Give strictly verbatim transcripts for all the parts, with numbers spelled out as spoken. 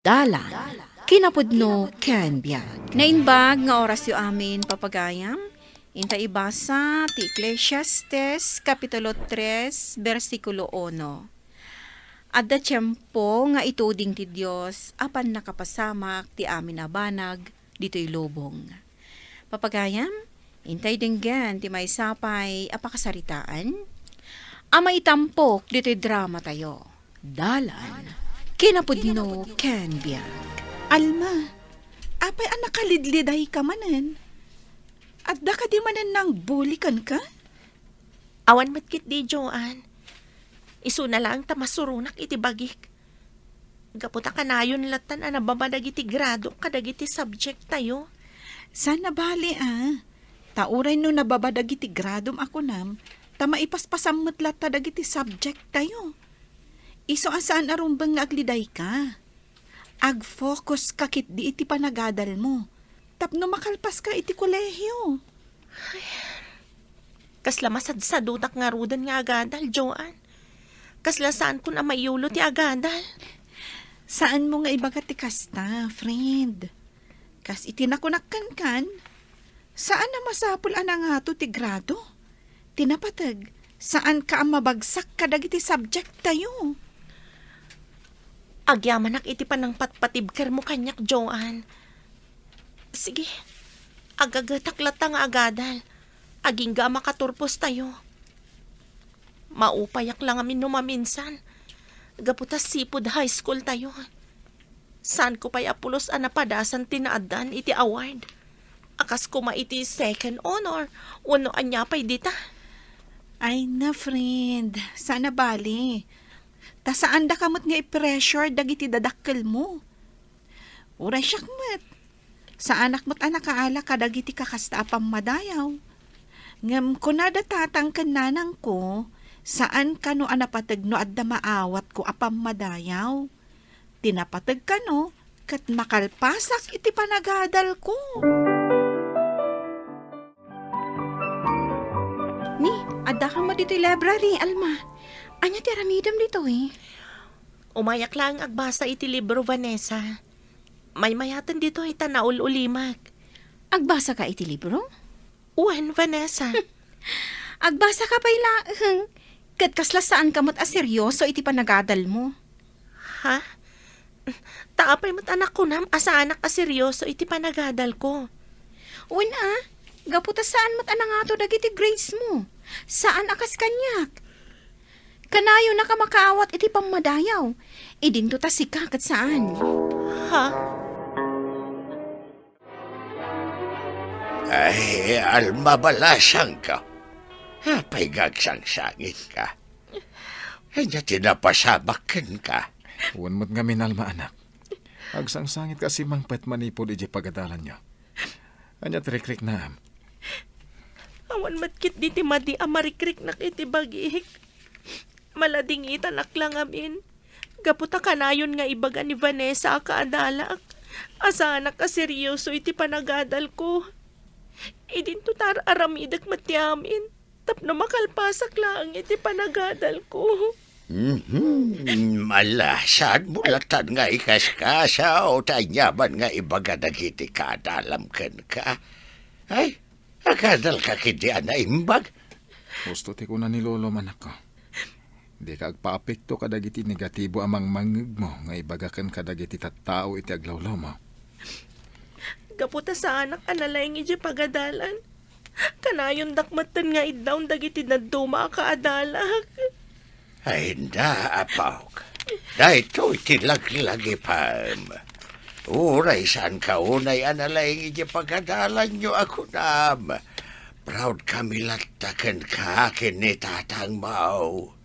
Dalan, kinapudno ken biag. Naimbag nga orasyo amin, papagayam. Inta ibasa ti Eclesiastes, Kapitulo tres, bersikulo uno. Adda tiempo nga ituding ti Dios a pannakapasamak ti amin a banag ditoy lubong. Papagayam, intay denggen ti maysa pay a pakasaritaan a maitampok ditoy drama tayo. Dalan, kinapudno ken biag. Alma, apay a nakalidliday ka manen? Adda kadi manen nang bully kenka? Awan met ketdi, Joan. Isuna laeng ta masuronak iti bagik. Gapu ta kanayon lattan a nababa dagiti grado kadagiti subject tayo. Saan a bali, a. Ta uray no nababa dagiti gradom a kunam, ta maipaspasam met latta dagiti subject tayo. Isu a saan a rumbeng nga aglidayka. Ag-focus ka ketdi iti panagadalmo tapno makalpaska iti kolehio. Ay, kasla masadsadutak ngaruden nga agadal, Joan. Kasla saankon a maiyulo ti agadal. Saanmo nga ibaga ti kasta, friend. Kas iti nakunak kenkan, saan a masapul a nangato ti grado. Ti napateg, saanka a mabagsak kadagiti subject tayo. Agyamanak iti panangpatpatibkermo kaniak, Joan. Sige, agagetak latta nga agadal. Agingga a makaturpos tayo. Maupayak la ngamin no maminsan. Gapu ta sipud high school tayo. Saanko pay a pulos a napadasan ti naaddan iti award. A kas koma iti second honor, wenno ania pay dita. Ay na, friend. Saan a bali. Ta saandaka met nga i-pressure dagiti dadakkelmo. Uray siak met. Saanak met a nakaala kadagiti kakasta a pammadayaw. Ngem kunada tatang ken nanangko, saan kano a napateg no adda maawatko a pammadayaw. Ti napateg kano ket makalpasak iti panagadalko. Ni, addaka met ditoy library, Alma. Ania ti aramidem ditoy? Umayak laeng agbasa iti libro, Vanessa. Maymayaten ditoy ta naul-ulimek. Agbasa ka iti libro? Wen, Vanessa. Agbasa ka pay laeng. Ket kasla saan ka met a seryoso iti panagadal mo. Ha? Ta apay met a nakunam a saanak a seryoso iti panagadal ko? Wen a, gapu ta saan met a nangato dagiti grades mo. Saan a kas kaniak. Kanayon a ka makaawat iti pammadayaw. Idinto ta sika ket saan. Ha? Ay, Alma, balasangko. Apay nga agsangsangitka? Ania ti napasamak kenka? Wen met ngamin, Alma, anak. Agsangsangitka a simmangpet manipud idiay pagadalanyo. Ania ti rikriknam? Awan met ketdi ti madi a marikriknak iti bagik. Maladingitanak la ngamin. Gapu ta kanayon nga ibaga ni Vanessa a kaadalak a saanak a seryoso iti panagadal ko. Idinto ta ar-aramidek met ti amin tapno makalpasak laeng iti panagadal ko. Mhm. Ala, saanmo latta nga ikaskasaw ta aniaman nga ibaga dagiti kaadalam kenka? Ay, agadalka ketdi a naimbag. Husto ti kuna ni Lolo, anakko. Dika agpaapekto kadagiti negatibo a mangmangngegmo nga ibaga ken kadagiti tattao iti aglawlawmo. Gapu ta saanak a nalaing idiay pagadalan, kanayondak metten nga iddaon dagiti dadduma a kaadalak. Ay, na, apok. Daytoy ti laglagipem. Uray saanka unay a nalaing idiay pagadalanyo a kunam, proud kami latta kenka ken ni tatangmo.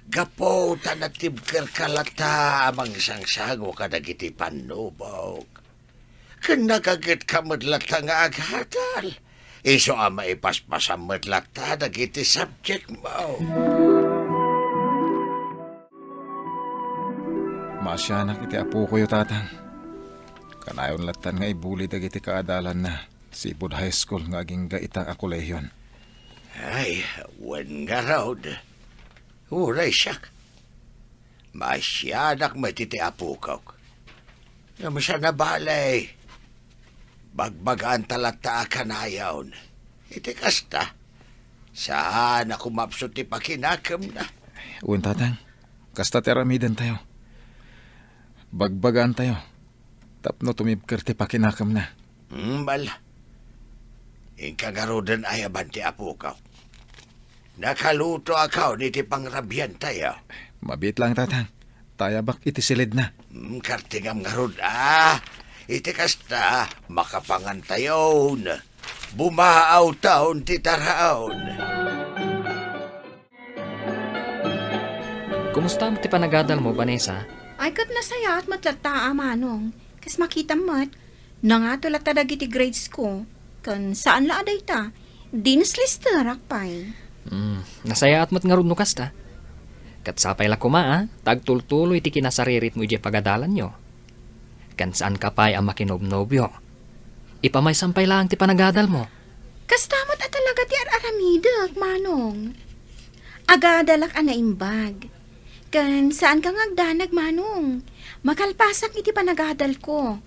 Gapu ta natibkerka latta a mangsangsango kadagiti pannubok. Ken nagagetka met latta nga agadal. Isu a maipaspasam met latta dagiti subject mo. Maasianak iti apokoyo, tatang. Kanayon lattan nga ibuli dagiti kaadalanna, sipud high school nga agingga ita a kolehion. Ay, wen ngarud. Uray siak. Maasianak met iti apokok. Ngem sana bale, bagbagaanta latta a kanayon. Iti kasta, saan a kumapsut ti pakinakemna. Wen, Tatang, kasta ti aramidentayo. Bagbagaantayo tapno tumibker ti pakinakemna. Hmm, bala. Inka ngaruden ayaban ti apok. Nakaluto a kaon iti pangrabiantayo. Mabiit lang, Tatang. Tayabak iti silidna. Hmm, kartingam ngarud, a. Iti kasta, makapangantayon. Bumaawtayon ti taraon. Kumusta met ti panagadalmo, Vanessa? Ay, ket nasayaat met latta, a Manong. Kas makitam met, nangato latta dagiti grades ko. Ken saan la a dayta, dineslisterak pay. Hmm, nasayaat met ngarud no kasta. Ket sapay la koma, a, ta agtultuloy ti kinasariritmo idiay pagadalanyo. Ken saanka pay a makinobnobio. Ipamaysam pay laeng ti panagadalmo. Kasta met a talaga ti ar-aramidek, Manong. Agadalak a naimbag. Ken saanka nga agdanag, Manong. Makalpasak iti panagadalko.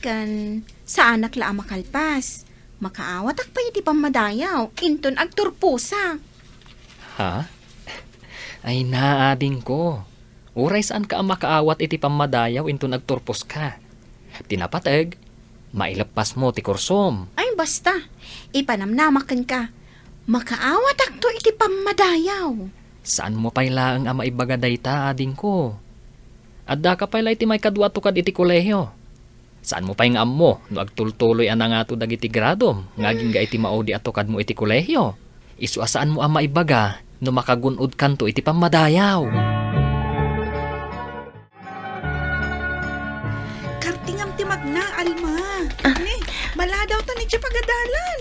Ken saanak la a makalpas. Makaawatak pay iti pammadayaw, inton agturposak. Ha? Ay, naadingko. Uray saanka a makaawat iti pammadayaw inton agturposka. Ti napateg, maileppasmo ti kursom. Ay, basta. Ipanamnamak kenka. Makaawatakto iti pammadayaw. Saanmo pay laeng a maibaga dayta, adingko. Addaka pay la iti maikadua a tukad iti kolehio. Saanmo pay nga ammo no agtultuloy a nangato dagiti gradom nga agingga iti maudi a tukadmo iti kolehio? Isu a saanmo a maibaga no makagun-odkanto iti pammadayaw. Kartingam ti magna, Alma. Ah. Ni, maladawtan iti pagadalan.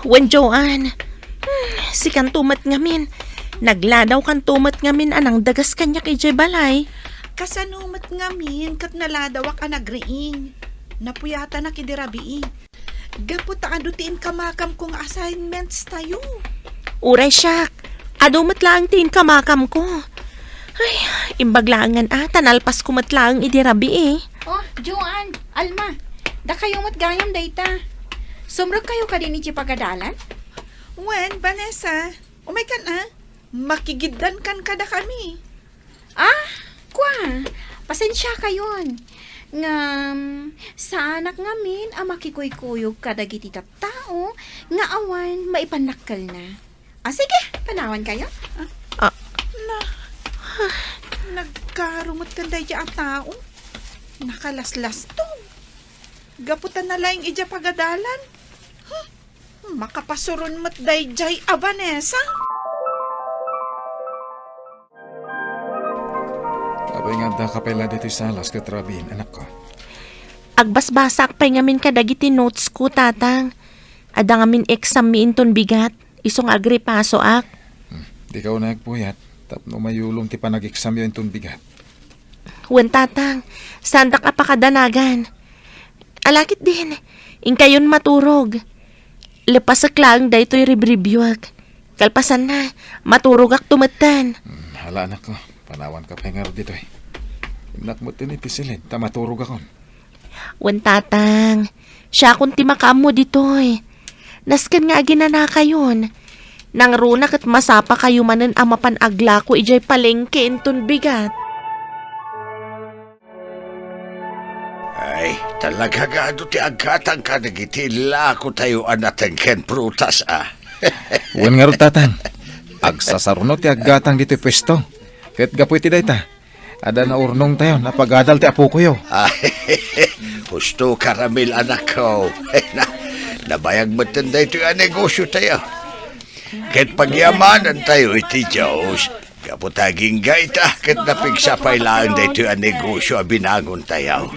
Wen, Joan. Hmm, sikanto met ngamin. Nagladawkanto met ngamin a nangdagas kaniak idiay balay. Kasano met ngamin ket naladawak a nagriing? Napuyatanak idi rabii. Gapu ta adu ti inkamakamko nga assignments tayo. Uray siak, adu met laeng ti inkamakamko. Ay, imbag laengen a, ta nalpasko met laeng idi rabii. Oh, Joan, Alma, dakayo met gayam dayta. Sumrekkayo kadin iti pagadalan? Wen, Vanessa, umaykan a. Makigiddankan kadakami. Ah, kua, pasensiakayon. Ngem, saanak ngamin a makikuykuyog kadagiti tattao nga awan maipannakkelna. Ah, sige, panawankayo. Ah. Ah. Na, nagkarumet kan daydi a tao. Nakalaslastog. Gapu ta nalaing idiay pagadalan. Huh. Makapasuron met daydiay a Vanessa? Apay nga addaka pay la ditoy salas ket rabiin, anakko? Agbasbasaak pay ngamin kadagiti notes ko, Tatang. Adda ngamin exam mi inton bigat, isu nga agripasoak. Hmm, dika unay agpuyat, tapno mayulom ti panag-examyo inton bigat. Wen, Tatang, saandak a pakadanagan. Ala ketdin, inkayon maturog. Lepasek laeng daytoy ribribuek. Kalpasanna, maturogakto metten. Hmm, ala, anakko, panawanka pay ngarud ditoy. Innak metten iti siled ta maturogakon. Wen, Tatang, siakon ti makaammo ditoy. Nasken nga aginanakayon. Nangruna ket masapakayo manen a mapan aglako idiay palengke inton bigat. Ay, talaga nga adu ti aggatang kadagiti lakotayo a nateng ken prutas, a. Wen ngarud, Tatang. Agsasaruno ti aggatang ditoy puesto. Ket gapu iti dayta, adda naurnongtayo, napagadal ti apokoyo. Ay, husto karamil, anakko. Na, nabayag metten daytoy a negosiotayo. Ket pagyamanantayo iti Dios. Gapu ta agingga ita, ket napigsa pay laeng daytoy a negosio a binangontayo.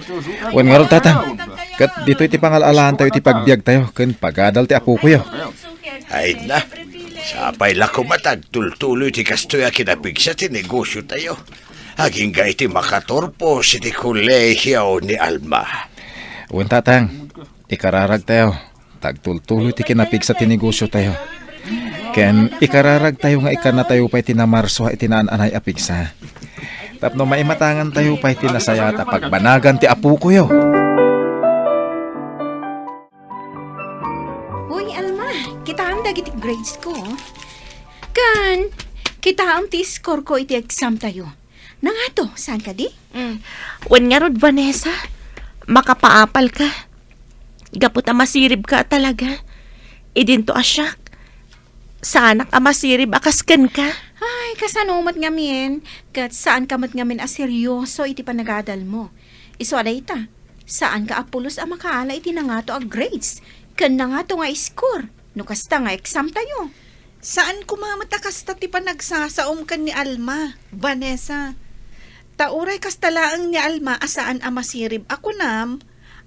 Wen ngarud, Tatang, ket ditoy ti pangal-alaantayo iti pagbiagtayo ken pagadal ti apokoyo. Ay na, sapay la koma ta agtultuloy ti kastoy a kinapigsa ti negosiotayo. Agingga iti makaturpos iti kolehio ni Alma. Wen, Tatang, ikararagtayo. Ta agtultuloy ti kinapigsa ti negosiotayo. Ken ikararagtayo nga ikkanatayo pay ti namarsoa iti naan-anay a pigsa. Tapno maimatangantayo pay ti nasayaat a pagbanagan ti apokoyo. Uy, Alma, kitaem dagiti grades ko. Ken, kitaem ti score ko iti exam tayo. Nangato, saan kadi? Mm. Wen ngarud, Vanessa, makapaapal ka. Gapu ta masirib ka talaga. Idinto a siak, saanak a masirib a kas kenka. Ay, kasano met ngamin? Ket saan ka met ngamin a seryoso iti panagadal mo. Isu a dayta, saan ka a pulos a makaala iti nangato a grades ken nangato nga score no kasta nga exam tayo. Saan koma met a kasta ti panagsasaom ken ni Alma, Vanessa. Ta uray kasta laeng ni Alma a saan a masirib a kunam,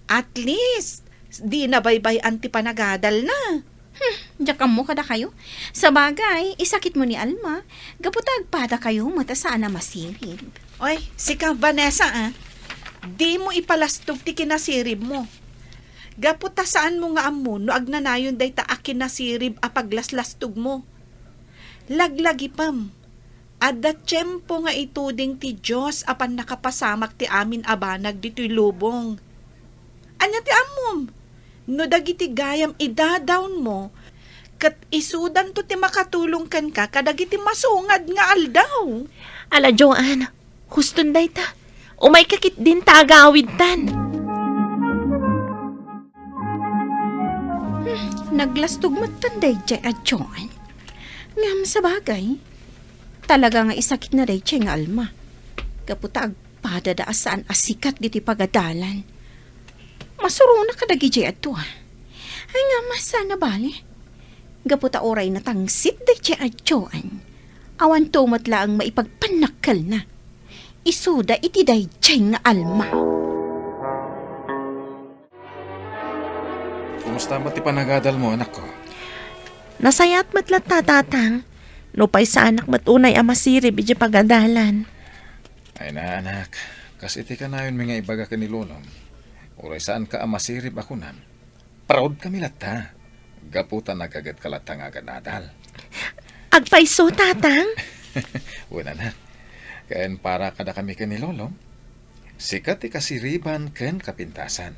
at least, di nabaybay-an ti panagadalna. Hmm, diak ammo kadakayo. Sabagay, isakit mo ni Alma, gapu ta agpadakayo met a saan a masirib. Oy, sika, Vanessa, ah. Di mo ipalastog ti kinasirib mo. Gapu ta saan mo nga ammo no agnanayon dayta a kinasirib a paglaslastog mo. Laglagipem, adda tiempo nga ituding ti Dios a pannakapasamak ti amin a banag ditoy lubong. Ania ti ammom? No dagiti gayam idadawnmo, ket isudanto ti makatulong kenka kadagiti masungad nga aldaw. Ala, Joan, huston dayta. Umayka ketdin ta agawidtan. Hmm, naglastog metten daydiay a Joan. Ngem sabagay, talaga nga isakitna daydiay nga Alma. Gapu ta agpadada a saan a sikat ditoy pagadalan. Masurona kadagiti atoa. Ay nga, masana bali. Gapu ta uray natangsit daydiay a Joan, awanto met laeng maipagpannakkelna. Isuda iti daydiay nga Alma. Kumusta met ti panagadal mo, anakko? Nasayaat met latta, Tatang. Nupay saanak met unay a masirib iti pagadalan. Ay na, anak. Kas iti kanayonmi nga ibaga ken ni Lolom, uray saanka a masirib a kunam, proud kami latta. Gapu ta nagagetka latta nga agadadal. Agpayso, Tatang? Wen, anak. Ken para kadakami ken ni Lolom, sika ti kasiriban ken kapintasan.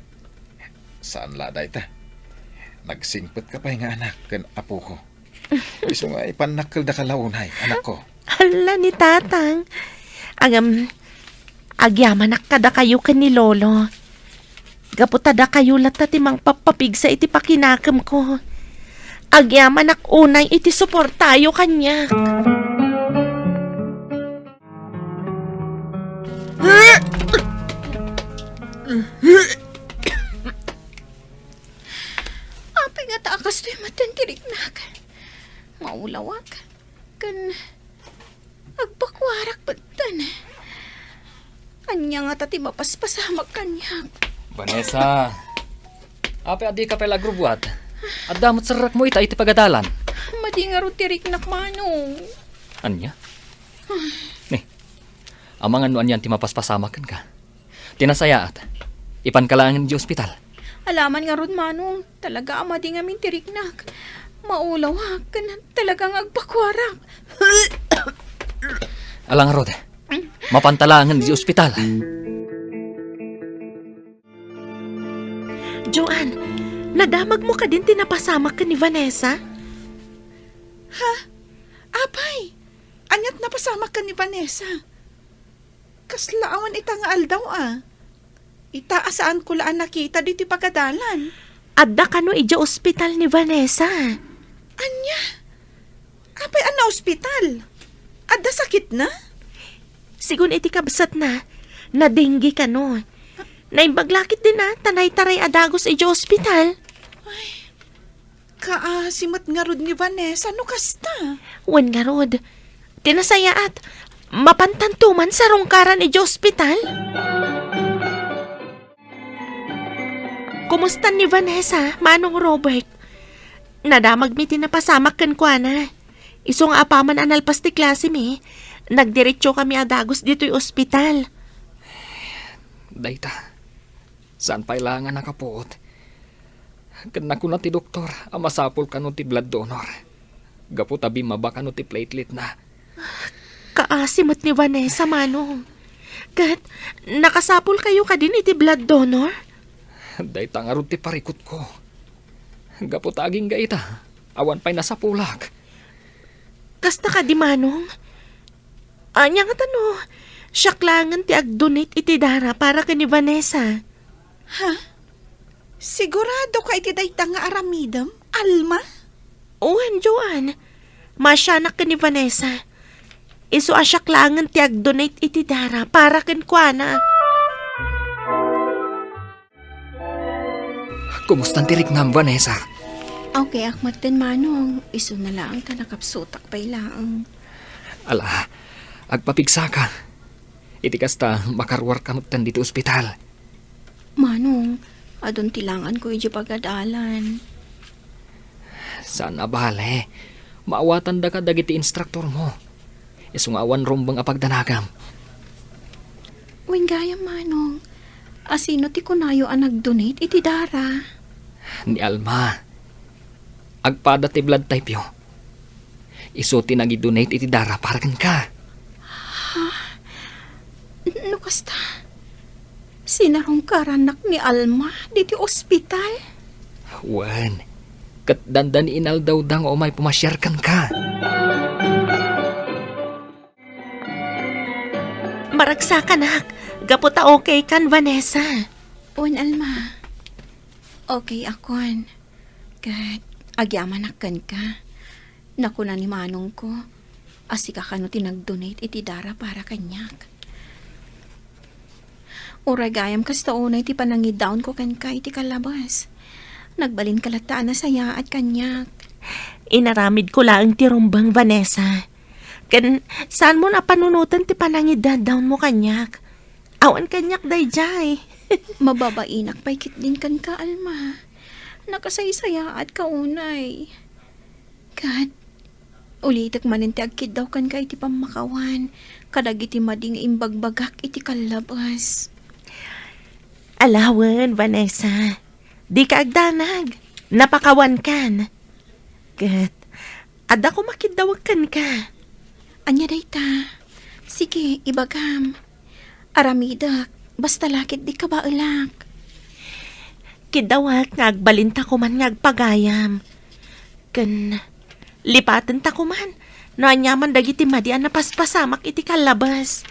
Saan la dayta. Nagsingpetka pay nga anak ken apoko. Isu nga ipannakkeldaka la unay, anakko. Ala ni Tatang. Ngem, agyamanak kadakayo ken ni Lolo. Gapu ta dakayo latta ti mangpappapigsa iti pakinakemko. Agyamanak unay iti suportayo kaniak. Apay ngata a kastoy met ti riknak? Maulawak ken agpakuarak metten. Ania ngata ti mapaspasamak kaniak? Vanessa, apay a dika pay la agrubbuat? Adda met serrekmo ita iti pagadalan. Madi ngarud ti riknak, Manong. Ania? Ni, amangan no anian ti mapaspasamak kenka. Ti nasayaat, ipanka laengen idiay ospital. Alaman ngarud, Manong, talaga a madi ngamin ti riknak. Maulawak ken talaga nga agpakuarak. Ala ngarud, mapanta laengen idiay ospital. Joan, nadamagmo kadin ti napasamak ken ni Vanessa? Ha? Apay, aniat napasamak ken ni Vanessa? Kasla awan ita nga aldaw a. Ita a saanko la a nakita ditoy pagadalan. Adda kano idiay ospital ni Vanessa. Ania? Apay a naospital? Adda sakitna? Sigun iti kabsatna, na-dengue kano. Naimbag la ketdin a, ta naitaray a dagus idiay ospital. Ay, kaasi met ngarud ni Vanessa no kasta. Wen ngarud, ti nasayaat, mapantanto man sarungkaran idiay ospital. Kumusta ni Vanessa, Manong Robert? Nadamagmi ti napasamak kenkuana. Isu nga apaman a nalpas ti klasemi, nagdiretsokami a dagus ditoy ospital. Dayta, saan pay la nga nakapuot. Ken nakuna ti doktor a masapul kano ti blood donor. Gapu ta bimmaba kano ti plateletna. Kaasi met ni Vanessa, Manong. Ket nakasapulkayo kadin iti blood donor? Dayta ngarud ti parikutko. Gapu ta agingga ita, awan pay nasapulak. Kasta kadi, Manong? Ania ngata no siak laengen ti agdonate iti dara para ken ni Vanessa? Ha? Sigurado ka iti dayta nga aramidem, Alma? Wen, Joan. Maasianak ken ni Vanessa. Isu a siak laengen ti agdonate iti dara para kenkuana. Kumustan ti riknam, Vanessa? Okay ak metten, Manong. Isuna laeng ta nakapsutak pay laeng. Ala, agpapigsaka. Iti kasta, makaruarka metten ditoy ospital. Manong, adun ti langanko idiay pagadalan. Saan a bale. Maawatandaka dagiti instruktormo. Isu nga awan rumbeng a pagdanagam. Wen gayam, Manong. Asino ti kunayo a nag-donate iti dara? Ni Alma. Agpada ti blood type-yo. Isu ti nangidonate iti dara para kenka. Ha? No kasta, sinarungkarannak ni Alma diti ospital? Wen, ket dandani inaldawda nga umay pumasiar kenka. Maragsakanak, gapu ta okay kan, Vanessa. Wen, Alma. Okay akon. Ket agyamanak kenka. Nakuna ni manongko a sika kano ti nag-donate iti dara para kaniak. Uray gayam kasta unay ti panangidaonko kenka iti kallabas. Nagbalinka latta a nasayaat kaniak. Inaramidko laeng ti rumbeng, Vanessa. Ken saanmon a panunoten ti panangidadaonmo kaniak. Awan kaniak daydiay. Mababainak pay ketdin kenka, Alma. Nakasaysayaatka unay. Ket, ulitek manen ti agkiddaw kenka iti pammakawan kadagiti madi nga imbagbagak iti kallabas. Ala wen, Vanessa. Dika agdanag. Napakawankan. Ket, adda koma kiddawek kenka. Ania dayta? Sige, ibagam. Aramidek, basta la ket di kabaelak. Kiddawek nga agbalinta koman nga agpagayam. Ken lipatenta koman no aniaman dagiti madi a napaspasamak iti kallabas.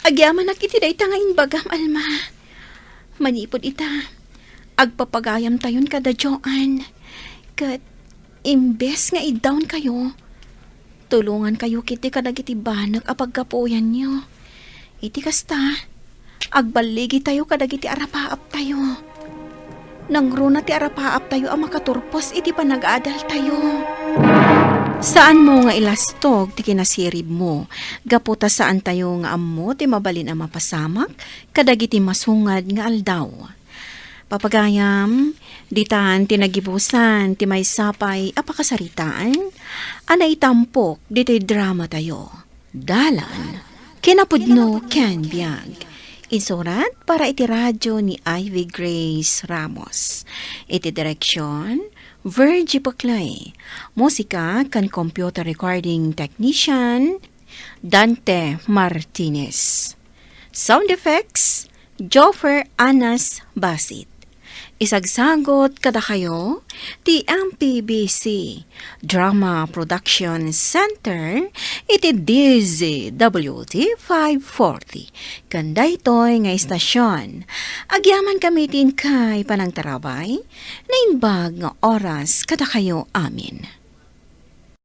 Agyamanak iti dayta nga imbagam, Alma. Manipud ita, agpapagayamtayon kada Joan. Ket imbes nga iddawnkayo, tulongankayo ketdi kadagiti banag a paggapuyanyo. Iti kasta, agballigitayo kadagiti arapaaptayo. Nangruna ti arapaaptayo a makaturpos iti panag-adaltayo. Saanmo nga ilastog ti kinasiribmo, gapu ta saantayo nga ammo ti mabalin a mapasamak kadagiti masungad nga aldaw. Papagayam, ditan ti nagibusan ti maysa pay a pakasaritaan a naitampok ditoy dramatayo. Dalan, kinapudno ken biag. Insurat para iti radio ni Ivy Grace Ramos. Iti direksion, Virgie Paclay. Musika ken computer recording technician, Dante Martinez. Sound effects, Joffer Anas Basit. Isagsagot kadakayo ti M P B C Drama Production Center iti D Z W T five forty. Ken daytoy nga istasyon, agyamankami ti inkay panangtarabay, naimbag nga oras kadakayo amin.